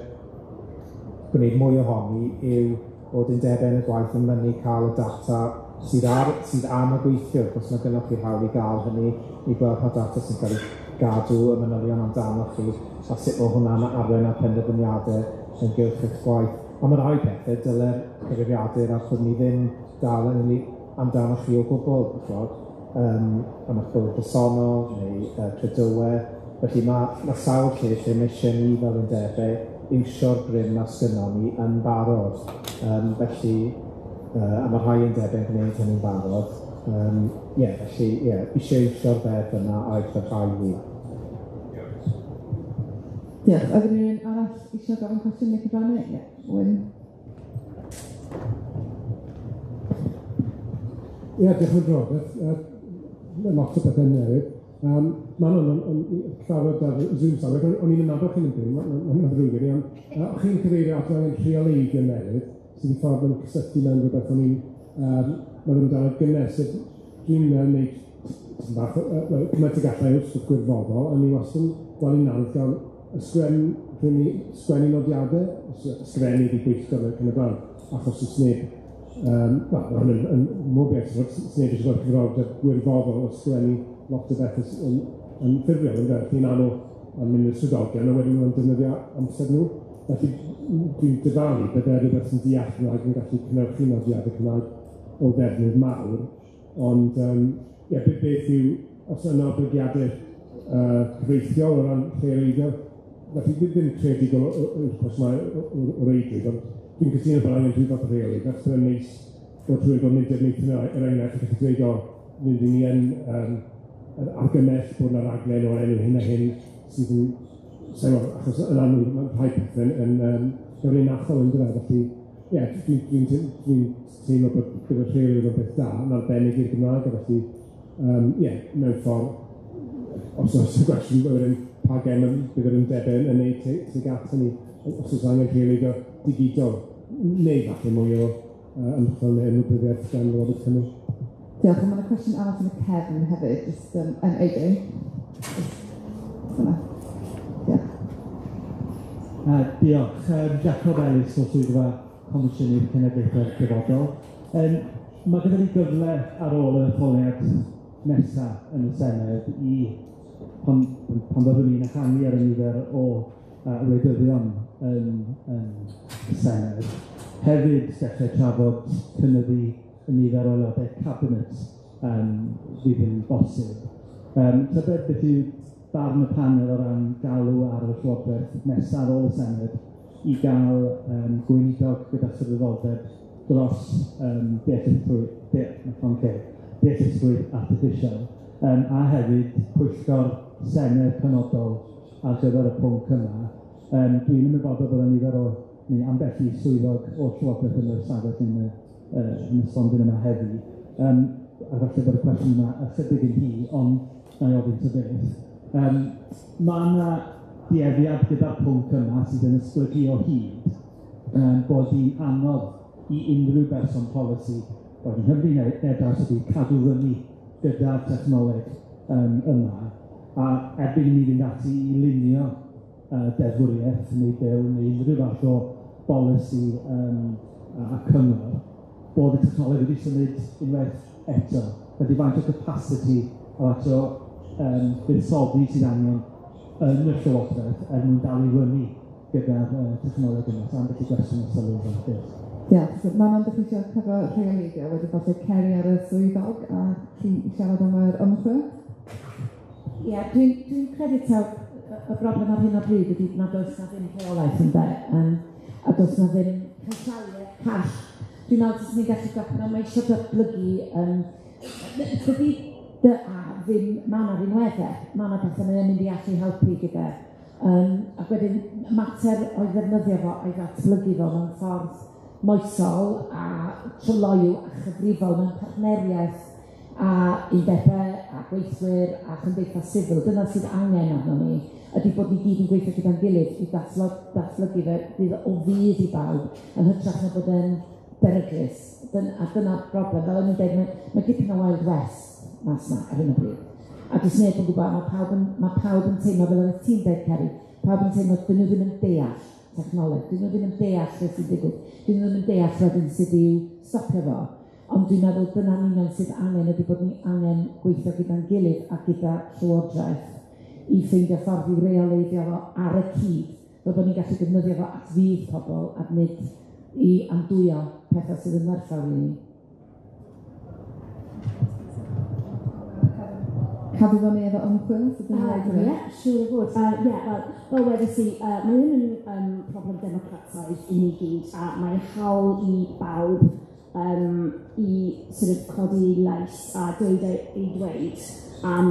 gwneud mwy ohoni yw bod undebau yn y gwaith yn mynnu cael y data sydd ar sydd am y gweithiwr, achos mae gynnoch chi hawl i gael hynny, i gweld pa data sy'n cael ei gadw, y manylion amdanoch chi, a sut mae hwnna'n arwain ar penderfyniadau yn gylch eich gwaith. A ma' rhai pethe dyle'r cyfrifiadur a'r cwmni ddim dal yn amdanoch chi o gwbl, ch'mod, am eich bywyd personol neu credowe. Felly ma' sawl lle lle ma' isie ni fel undebau iwsio'r grym 'na sgynnon ni yn barod. Felly a ma' rhai undebau'n gwneud hynny'n barod. Ie, felly ie, isie iwsio'r ddeddf yna a'i chryfhau hi. Diolch. Oedd rhywun arall eisiau gofyn cwestiwn neu cyfrannu? Ie, Wyn. Ie, diolch yn fawr. Mae lot o bethau newydd. Manon, o'n trafod ar Zoom safle, o'n i'n nabod chi'n byw, mae'n ddrwg gen i, ond chi'n cyfeirio at angen rheoleiddio newydd, sydd yn ffordd yn cysylltu mewn rhywbeth o'n i'n meddwl amdano gynnes, sef dwi'n gwneud bach cymaint y gallai wrth stwff gwirfoddol, a ni wastad yn gweld i'n anodd gael ysgrifennu nodiadau, ysgrifennu i gweithio yn y blaen, achos oes neb, wel, ma' hwn yn mor beth, sneb eisiau bod cyfrifoldeb gwirfoddol o ysgrifennu lot o bethau yn ffurfiol, ynde? Chi'n aml yn mynd i'r swyddogion a wedyn nhw'n defnyddio amser nhw. Felly dwi'n dyfalu bydde rhywbeth sy'n deall Cymraeg yn gallu cynhyrchu nodiadau Cymraeg o ddefnydd mawr, ond ie, beth yw, os yna oblygiadau cyfreithiol o ran rheoleiddio, felly dwi ddim creadigol o'r cwrs yma o reidrwydd, ond dwi'n cytuno bod angen rhyw fath o rheoleiddio, achos byddai'n neis bod rhywun fel Mudiad Meithrin er enghraifft yn gallu dweud, o, mynd i ni yn argymell bod yna raglen o'r enw hyn a hyn sydd yn, sa'n gwybod, achos yn amlwg mae rhai pethau yn gyfrinachol yn dyfa, felly ie, dwi'n teimlo bod gyda rheoleiddio yn beth da, yn arbennig i'r Gymraeg, a felly ie, mewn ffordd, os oes y gwestiwn wedyn pa gem bydd yr undebau yn wneud tuag at hynny, os oes angen rheoleiddio digidol, neu falle mwy o ymchwil neu ymwybyddiaeth gan Lywodraeth Cymru. Diolch. Mae yna cwestiwn arall yn y cefn hefyd, jyst AJ. Dyna. Diolch. Diolch. Jacob Ellis o Swyddfa Comisiynydd Cenedlaethau'r Dyfodol. Mae gyda ni gyfle ar ôl yr etholiad nesa yn y Senedd i pan byddwn ni'n ehangu ar y nifer o wleidyddion yn y Senedd. Hefyd dechrau trafod cynyddu y nifer o aelodau cabinet fydd yn bosib. Tybed beth yw barn y panel o ran galw ar y Llywodraeth nesaf ar ôl y Senedd i gael gweinidog gyda chyfrifoldeb dros deallusrwydd artiffisial, a hefyd pwyllgor Senedd penodol ar gyfer y pwnc yma. Dwi'n ymwybodol bod yna nifer o, neu ambell i swyddog o'r Llywodraeth yn yr ystafell yn y stondin yma heddi. A falle bod y cwestiwn yma ychydig yn hi, ond na i ofyn ta beth. Mae yna dueddiad gyda'r pwnc yma sydd yn esblygu o hyd, bod hi'n anodd i unrhyw berson polisi, boed yng Nghymru neu ar draws y byd, cadw fyny gyda'r technoleg yma. A erbyn i ni fynd ati i lunio deddfwriaeth neu bil neu unrhyw fath o bolisi a cyngor, bod y technoleg wedi symud unwaith eto. Felly faint o capacity a faint o buddsoddi sydd angen yn y Llywodraeth er mwyn dal i fyny gyda'r technoleg yma. So ambell i gwestiwn o sylw fel beth. Diolch. So, Manon, dych chi eisiau cyfro rheoleiddio wedi falle Ceri ar y swyddog a chi siarad am yr ymchwil? Ie, dwi'n credu taw y broblem ar hyn o bryd ydy nad oes na ddim rheolaeth ynde, a does na ddim canllawiau call. Dwi'n meddwl taswn ni'n gallu mae eisiau datblygu, dydy DA ddim, ma' 'na rinweddau, ma' 'na pethau mae o'n mynd i allu helpu gyda, ac wedyn mater o'i ddefnyddio fo a'i ddatblygu fo mewn ffordd moesol a tryloyw a chyfrifol mewn partneriaeth a undebau a gweithwyr a chymdeithas sifil. Dyna sydd angen arno ni, ydy bod ni gyd yn gweithio gyda'n gilydd i datblygu fe fydd o fudd i bawb yn hytrach na bod e'n beryglus. A dyna'r broblem. Fel o'n i'n dweud, mae dipyn o Wild West mas 'na ar hyn o bryd. A does neb yn gwybod, mae pawb yn teimlo fel oedd ti'n dweud, Ceri, Pawb yn teimlo dyn nhw ddim yn deall technoleg, dyn nhw ddim yn deall beth sy'n digwydd, dyn nhw ddim yn deall wedyn sut i'w stopio fo. Ond dwi'n meddwl dyna'n union sydd angen ydy bod ni angen gweithio gyda'n gilydd a gyda Llywodraeth i ffeindio ffordd i reoleiddio fo ar y cyd, fel bod ni'n gallu defnyddio fo at fudd pobl a nid i andwyo pethau sydd yn werthfawr i ni. Cadw fyny efo ymchwil sydd yn wneud Ie, siŵr o fod. Ie, wel wedes i, mae hyn yn problem democrataidd i ni gyd, a mae hawl i bawb i sort of codi lais a dweud ei dweud am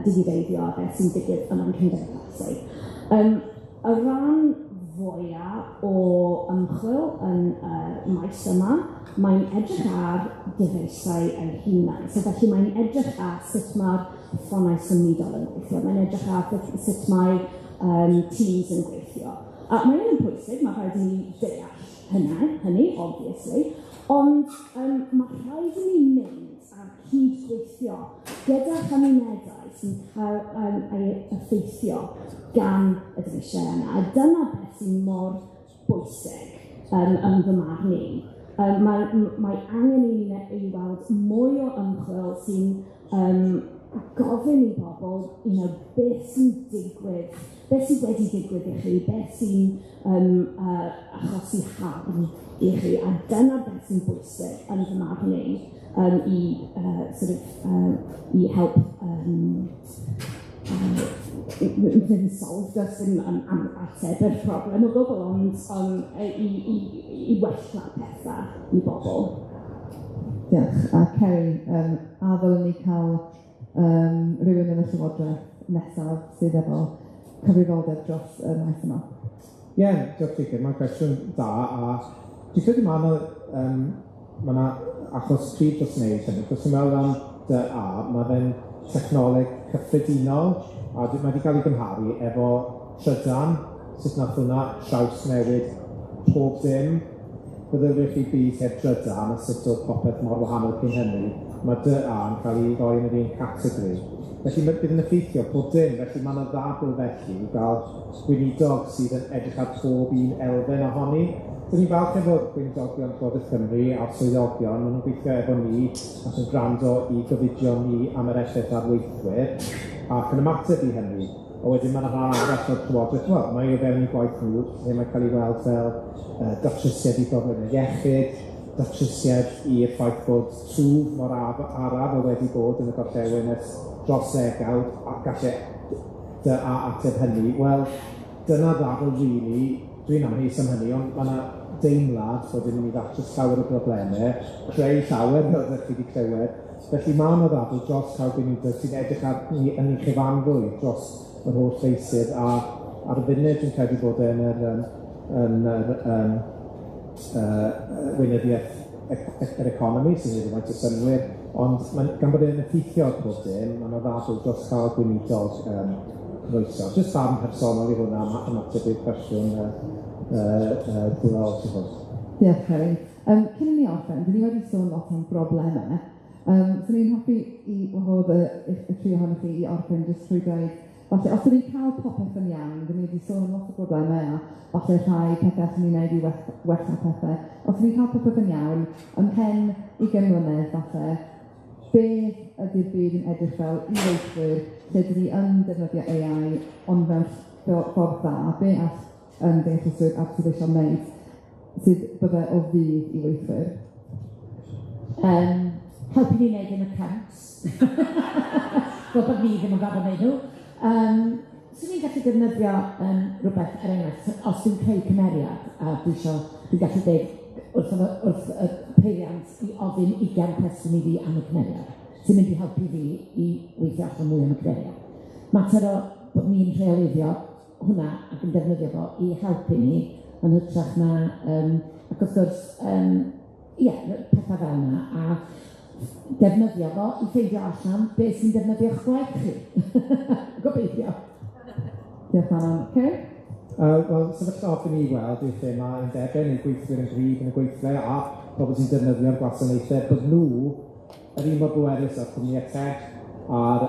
digideiddio a beth sy'n digwydd yn ein cymdeithasau. Y rhan fwyaf o ymchwil yn y maes yma, mae'n edrych ar dyfeisiau eu hunain. So felly mae'n edrych ar sut mae'r ffonau symudol yn gweithio, mae'n edrych ar sut mae Teams yn gweithio. A mae hyn yn pwysig, mae rhaid i ni deall hynny, obviously, ond mae rhaid i ni mynd a cydweithio gyda chymunedau sy'n cael ei effeithio gan y dyfeisiau yna. A dyna beth sy'n mor bwysig yn fy marn i. Mae angen i ni i weld mwy o ymchwil sy'n gofyn i bobl, you know, beth sy'n digwydd, beth sydd wedi digwydd i chi, beth sy'n achosi harm i chi, a dyna beth sy'n bwysig yn fy marn i, i sort of i help ddim solve does dim am ateb yr problem o gwbl, ond i wella pethau i bobl. Diolch. A Ceri, a ddylwn ni cael rhywun yn y Llywodraeth nesaf sydd efo cyfrifoldeb dros y maes yma? Ie, diolch i chi. Mae'n cwestiwn da, a dwi'n credu ma' 'na achos cryf dros wneud hynny. Achos dwi'n meddwl am DA, ma' fe'n technoleg cyffredinol, a mae wedi cael ei gymharu efo trydan, sut nath hwnna trawsnewid pob dim. Byddwch chi byd heb drydan a sut oedd popeth mor wahanol cyn hynny, mae DA yn cael ei roi yn yr un categori. Felly bydd yn effeithio pob dim, felly mae yna ddadl felly i gael gweinidog sydd yn edrych ar pob un elfen ohoni. Dyn ni'n falch efo gweinidogion Llywodraeth Cymru a'r swyddogion, maen nhw'n gweithio efo ni ac yn gwrando i gofidion ni am yr effaith ar weithwyr ac yn ymateb i hynny. A wedyn mae yna rhan arall o'r Llywodraeth, wel, mae o fewn i gwaith nhw, lle mae'n cael ei weld fel datrysiad i broblemau iechyd, datrysiad i'r ffaith bod twf mor araf o wedi bod yn y gorllewin ers dros ddegawd, a gallai DA ateb hynny. Wel, dyna ddadl rili, dwi'n amheus am hynny, ond mae yna deimlad bod yn mynd i ddatrys llawer o broblemau, creu llawer, fel ydych chi wedi clywed. Felly mae yna ddadl dros cael gweinidog sy'n edrych ar ni yn ei chyfanrwydd dros yr holl feysydd, a ar y funud dwi'n credu bod e yn yr weinyddiaeth yr economi sy'n neud rhywfaint o synnwyr, ond gan bod e'n effeithio ar pob dim, mae yna ddadl dros cael gweinidog croeso. Jyst barn personol i hwnna, ymateb i'r cwestiwn diddorol tu hwnt. Diolch, Ceri. Cyn i ni orffen, dyn ni wedi sôn lot am broblemau. Swn i'n hoffi i wahodd y tri ohonoch chi i orffen jyst trwy dweud, falle, os ydyn ni'n cael popeth yn iawn, dyn ni wedi sôn am lot o broblemau a falle rhai pethau allan ni wneud i wella pethau. Os ydyn ni'n cael popeth yn iawn, ymhen 20 mlynedd falle, beth ydy'r byd yn edrych fel i weithwyr lle dyn ni yn defnyddio AI ond mewn ffordd dda, be all deallusrwydd artiffisial wneud sydd bydde o fudd i weithwyr? Helpu ni wneud yn accounts. Fel bod ni ddim yn gorfod wneud nhw. Swn i'n gallu defnyddio rhywbeth, er enghraifft, os dwi'n creu cymeriad a dwi'n gallu dweud wrth y peiriant i ofyn 20 cwestiwn i fi am y cymeriad, sy'n mynd i helpu fi i weithio allan mwy am y cymeriad. Mater o bod ni'n rheoleiddio hwnna ac yn defnyddio fo i helpu ni yn hytrach na, ac wrth gwrs, ie, pethau fel yna, a defnyddio fo i ffeindio allan beth sy'n defnyddio'ch gwaith chi. Gobeithio. Diolch, Manon. Ceri? Wel, sefyllfa hoffwn i weld yw lle mae undebau neu gweithwyr yn gryf yn y gweithle a pobl sy'n defnyddio'r gwasanaethau, bod nhw yr un mor bwerus â'r cwmnïau tech a'r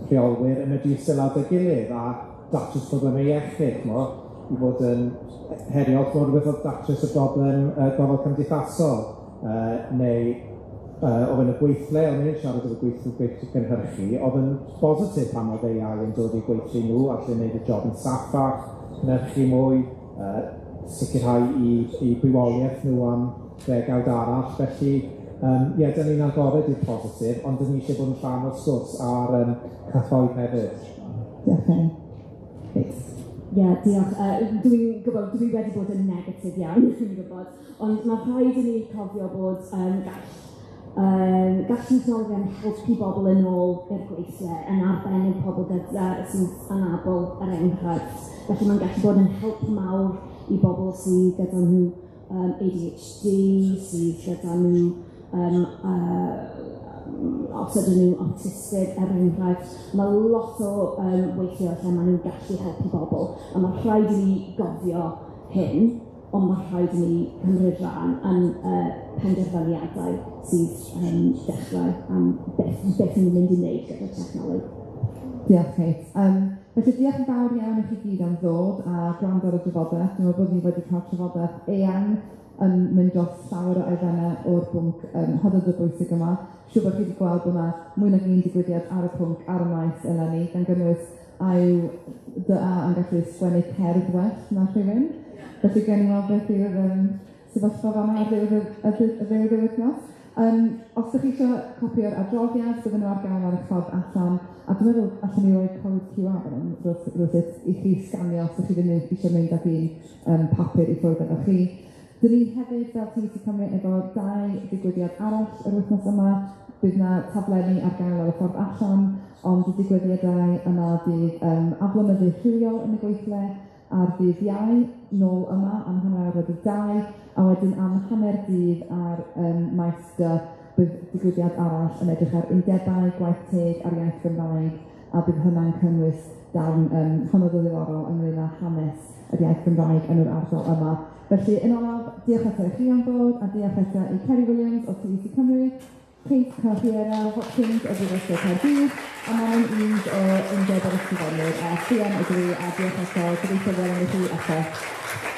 rheolwyr yn medru eistedd lawr gyda'i gilydd a datrys problemau iechyd, ch'mo', i fod yn heriol, ch'mo', rwbeth fel datrys y broblem gofal cymdeithasol, neu o fewn y gweithle, o'n i'n siarad efo gweithwyr gweithlu cynhyrchu, o'dd yn bositif pan o'dd AI yn dod i gweithlu nhw, allu neud y job yn saffach, cynhyrchu mwy, sicrhau 'u bywoliaeth nhw am ddegawd arall, felly ie, 'dan ni'n agored i'r positif, ond 'dan ni isie bod yn rhan o'r sgwrs a'r cyhoedd hefyd. Diolch Ceri. Kate. Ie, diolch. Dwi'n gwybod, dwi wedi bod yn negatif iawn, dwi'n gwybod, ond ma' rhaid i ni cofio bod gall technoleg helpu bobl yn ôl i'r gweithle, yn arbennig pobl gyda sydd anabl, er enghraifft. Felly mae'n gallu bod yn help mawr i bobl sydd gyda nhw ADHD, sydd gyda nhw os ydyn nhw'n autistig, er enghraifft. Mae lot o weithio lle maen nhw'n gallu helpu bobl, a mae rhaid i ni gofio hyn, ond mae rhaid i ni cymryd rhan yn penderfyniadau sydd yn dechrau am beth ni'n mynd i wneud gyda'r technoleg. Diolch, Kate. Felly diolch yn fawr iawn i chi gyd am ddod a gwrando ar y drafodaeth. Dwi'n meddwl bod ni wedi cael trafodaeth eang yn mynd dros llawer o elfennau o'r bwnc hynod o bwysig yma. Siŵr bod chi wedi gweld bod yna mwy nag un digwyddiad ar y pwnc ar y maes eleni, gan gynnwys a yw DA yn gallu sgwennu cerdd well na rhywun. Felly gewn ni weld beth yw'r sefyllfa fan'na ar ddiwedd yr wythnos. Os ydych chi eisiau copi o'r adroddiad, bydden nhw ar gael ar y ffordd allan, a dwi'n meddwl allan ni roi cod QR fan hyn, rywsut, i chi sganio os ydych chi ddim eisiau mynd ag un papur i ffwrdd efo chi. Dyn ni hefyd fel TUC Cymru efo 2 digwyddiad arall yr wythnos yma. Bydd 'na taflenni ar gael ar y ffordd allan, ond y digwyddiadau yma bydd aflonyddu rhywiol yn y gweithle ar ddydd Iau, nôl yma am 2:30, a wedyn am hanner dydd ar maes D, bydd digwyddiad arall yn edrych ar undebau, gwaith teg a'r iaith Gymraeg, a bydd hwnna'n cynnwys darn hynod o ddiddorol ynglyn â hanes yr iaith Gymraeg yn yr ardal yma. Felly, yn olaf, diolch eto i chi am ddod, a diolch eto i Ceri Williams o TUC Cymru, Kate Carriera Hopkins o Brifysgol Caerdydd, a Manon Eames o Undeb yr Ysgrifenwyr, a Ffion ydw i, a diolch eto, gobeithio welwn ni chi eto.